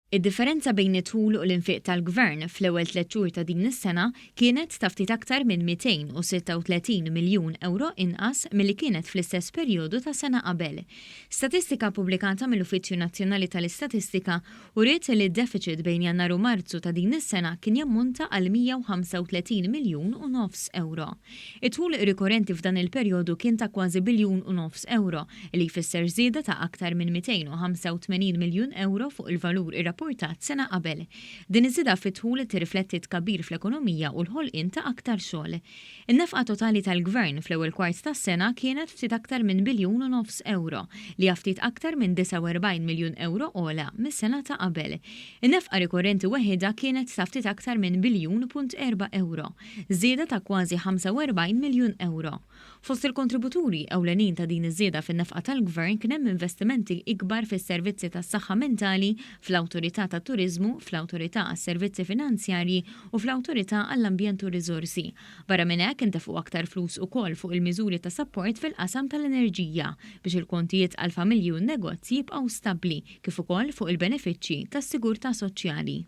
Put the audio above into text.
Id-differenza bejn id-dħul u l-infiq tal-Gvern fl-ewwel tlett xhur ta' din is-sena kienet ta' ftit aktar minn 236 miljun ewro inqas milli kienet fl-istess perjodu ta' sena qabel. Statistika ppubblikata mill-Uffiċċju Nazzjonali tal-Istatistika uriet li d-defiċit bejn Jannar u Marzu ta' din is-sena kien jammonta għal 135 miljun u nofs ewro. Id-dħul rikorrenti f'dan il-perjodu kien ta' kważi biljun u nofs ewro, li jfisser żieda ta' aktar minn 285 miljun ewro fuq il-valur irrapportat sena qabel. Din iż-żieda fid-dħul tirrifletti t-tkabbir fl-ekonomija u l-ħolqien ta' aktar xogħol. In-nefqa totali tal-Gvern fl-ewwel kwart tas-sena kienet ftit aktar minn biljun u nofs ewro, li hija ftit aktar minn 49 miljun ewro ogħla mis-sena ta' qabel. In-nefqa rikorrenti weħidha kienet ta' ftit aktar minn biljun punt erba' ewro, żieda ta' kważi 45 miljun ewro. Fost il-kontributuri ewlenin ta' din iż-żieda fin-nefqa tal-Gvern kien hemm investimenti ikbar fis-servizzi tas-saħħa mentali, fl-Awtorità tat-Turiżmu, fl-Awtorità għas-Servizzi Finanzjarji u fl-Awtorità għall-Ambjent u r-Riżorsi. Barra minn hekk intefqu aktar flus ukoll fuq il-miżuri ta' sapport fil-qasam tal-enerġija biex il-kontijiet għall-familji u n-negozji jibqgħu stabbli kif ukoll fuq il-benefiċċji tas-sigurtà soċjali.